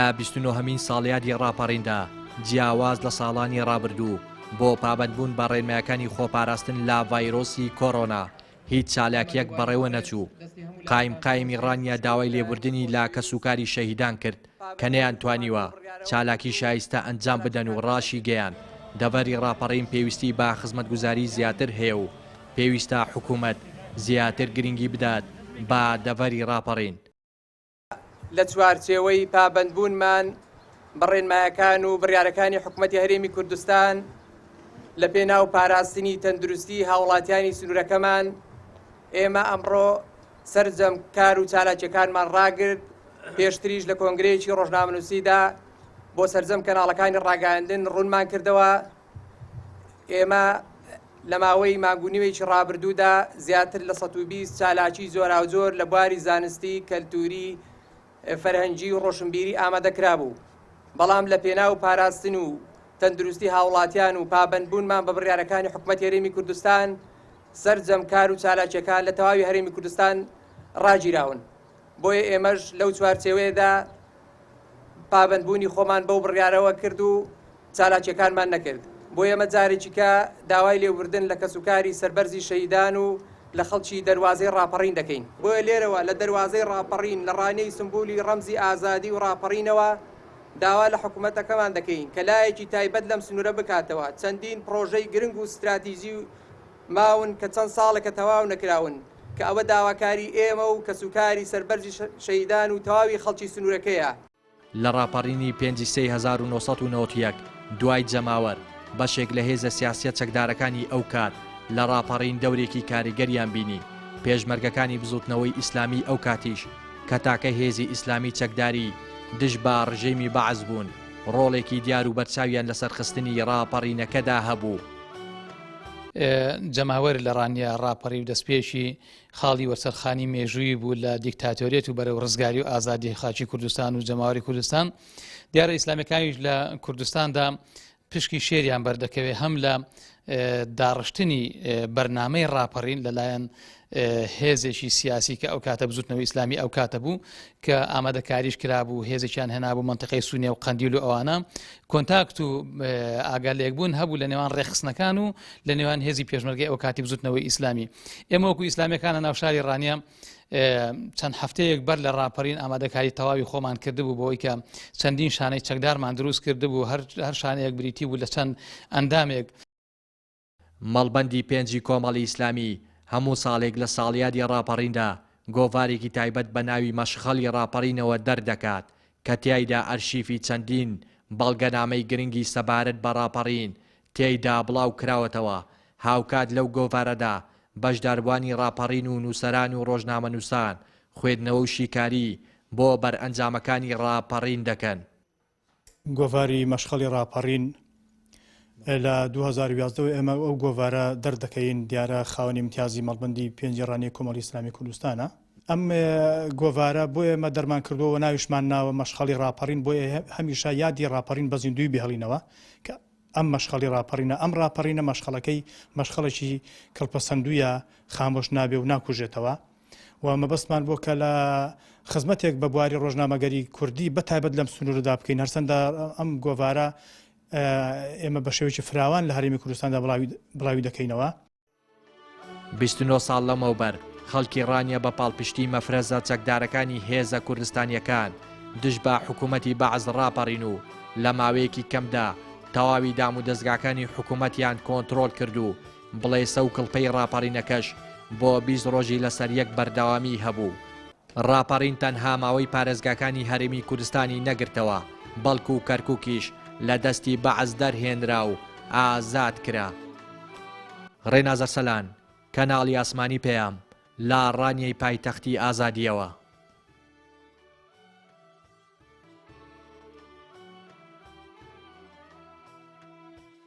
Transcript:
لە 29 هەمین ساڵیادی ڕاپەڕیندا، جیاواز لە ساڵانی ڕابردوو، بۆ پابەندبوون بە ڕێنمایەکانی خۆپاراستن لە ڤایرۆسی کۆرۆنا، هیچ چالاکیەک بەڕێوە نەچوو. قایمقایمی ڕانیە داوای لێبوردنی لە کەسوکاری شەهیدان کرد کە نەیانتوانیوە چالاکی شایستە ئەنجام بدەن و ڕاشیگەیاند، دەڤەری ڕاپەڕین پێویستی بە خزمەتگوزاری زیاتر هەیە و پێویستە حکومەت زیاتر گرنگی بدات بە دەڤەری ڕاپەڕین. لە چوارچێوەی پابەندبوونمان بە ڕێنمایەکان و بڕیارەکانی حکومەتی هەرێمی کوردستان لە پێناو پاراستنی تەندروستی هاوڵاتیانی سنوورەکەمان، ئێمە ئەمڕۆ سەرجەم کار و چالاکیەکانمان ڕاگرت، پێشتریش لە کۆنگرەیەکی ڕۆژنامەنووسیدا بۆ سەرجەم کەناڵەکانی ڕاگەیاندن ڕوونمان کردەوە ئێمە لە ماوەی مانگ و نیوێکی ڕابردوودا زیاتر لە 120 چالاکی جۆراوجۆر لە بواری زانستی، کەلتووری، فەرهەنگی و ڕۆشنبیری ئامادە کرابوو، بەڵام لە پێناو پاراستن و تەندروستی هاوڵاتیان و پابەندبوونمان بە بڕیارەکانی حکومەتی هەرێمی کوردستان سەرجەم کار و چالاکیەکان لە تەواوی هەرێمی کوردستان ڕاگیراون. بۆیە ئێمەش لەو چوارچێوەیەدا پابەندبوونی خۆمان بەو بڕیارەوە کرد و چالاکیەکانمان نەکرد. بۆیە ئێمە جارێکیکە داوای لێبوردن لە کەسوکاری سەربەرزی شەهیدان و لە خەڵکی دەروازەی ڕاپەڕین دەکەین. بۆیە لێرەوە لە دەروازەی ڕاپەڕین لە ڕانیەی سمبولی ڕەمزی ئازادی و ڕاپەڕینەوە داوا لە حکومەتەکەمان دەکەین کە لایەکی تایبەت لەم سنورە بکاتەوە، چەندین پڕۆژەی گرنگ و ستراتیجی ماون کە چەند ساڵێکە تەواو نەکراون کە ئەوە داواکاری ئێمە و کەسوکاری سەربەرزی شەهیدان و تەواوی خەڵکی سنورەکەیە. لە ڕاپەڕینی پێنجی سێی 1991 دوای جەماوەر، بەشێک لە هێزە سیاسیە چەکدارەکانی ئەو کات لە ڕاپەڕین دەورێکی کاریگەریان بینی، پێشمەرگەکانی بزوتنەوەی ئیسلامی ئەو کاتیش کە تاکە هێزی ئیسلامی چەکداری دژ بە ڕژێمی بەعس بوون، ڕۆڵێکی دیار و بەرچاویان لە سەرخستنی ڕاپەڕینەکەدا هەبوو. جەماوەر لە ڕانیە ڕاپەڕی و دەستپێکی خاڵی وەرچەرخانی مێژوویی بوو لە دیکتاتۆریەت و بەرەو ڕزگاری و ئازادی خاکی کوردستان و جەماوەری کوردستان. دیارە ئیسلامیەکانیش لە کوردستاندا پشکی شێریان بەردەکەوێت هەم لە داڕشتنی بەرنامەی ڕاپەڕین لەلایەن هێزێکی سیاسی کە ئەو کاتە بزوتنەوەی ئیسلامی ئەو کاتە بوو کە ئامادەکاریش کرابوو هێزێکیان هێنابوو منتیقەی سونیە و قەندیل و ئەوانە کۆنتاکت و ئاگا لێکبوون هەبوو لە نێوان ڕێکخستنەکان و لە نێوان هێزی پێشمەرگەی ئەو کاتی بزوتنەوەی ئیسلامی ئێمە وەکو ئیسلامیەکان لە ناو شاری ڕانیە چەند هەفتەیەک بەر لە ڕاپەرین ئامادەکاری تەواوی خۆمان کردبوو بۆی کە چەندین شانەی چەکدارمان دروست کردبوو هەر هەر شانەیەک بریتی بوو لە چەند ئەندامێک. مەڵبەندی پێنجی کۆمەڵی ئیسلامی هەموو ساڵێک لە ساڵیادی ڕاپەڕیندا گۆڤارێکی تایبەت بە ناوی مەشخەڵی ڕاپەڕینەوە دەردەکات کە تیایدا ئەرشیفی چەندین بەڵگەنامەی گرنگی سەبارەت بە ڕاپەڕین تێیدا بڵاو کراوەتەوە، هاوکات لەو گۆڤارەدا بەشداربوانی ڕاپەڕین و نووسەران و ڕۆژنامەنووسان خوێندنەوە و شیکاری بۆ بەرئەنجامەکانی ڕاپەڕین دەکەن. گۆڤاری مەشخەڵی ڕاپەڕین لە 2011 ەوە ئێمە ئەو گۆڤارە دەردەکەین، دیارە خاوەنی ئیمتیازی مەڵبەندی پێنجی ڕانیەی کۆمەڵی ئیسلامی کوردستانە. ئەم گۆڤارە بۆ ئێمە دەرمان کردووە و ناویشمان ناوە مەشخەڵی ڕاپەڕین، بۆ هەمیشە یادی ڕاپەڕین بە زیندووی بهێڵینەوە کە ئەم مەشخەڵی ڕاپەڕینە، ئەم ڕاپەڕینە مەشخەڵەکەی مەشخەڵێکی کڵپەسەندوویە، خامۆش نابێ و ناکوژێتەوە و مەبەستمان بووە کە لە خزمەتێک بە بواری ڕۆژنامەگەری کوردی بە تایبەت لەم سنوورەدا بکەین، هەرچەندە ئەم گۆڤارە ئێمە بە شێوەیەکی فراوان لە هەرێمی کوردستاندا بڵاوی دەکەینەوە. 29 ساڵ لەمەوبەر خەڵکی ڕانیە بە پاڵپشتی مەفرەزە چەکدارەکانی هێزە کوردستانییەکان دژ بە حکوومەتی بەعس ڕاپەڕین و لە ماوەیەکی کەمدا تەواوی دامودەزگاکانی حکوومەتیان کۆنترۆڵ کرد و بڵێسە و کڵپەی ڕاپەڕینەکەش بۆ 20 ڕۆژی لەسەر یەک بەردەوامیی هەبوو. ڕاپەڕین تەنها ماوەی پارێزگاکانی هەرێمی کوردستانی نەگرتەوە، بەڵکو کەرکوکیش لە دەستی بەعس دەرهێنرا و ئازاد کرا. ڕێناز ئەرسەلان، کەناڵی ئاسمانی پەیام، لە ڕانیەی پایتەختی ئازادییەوە.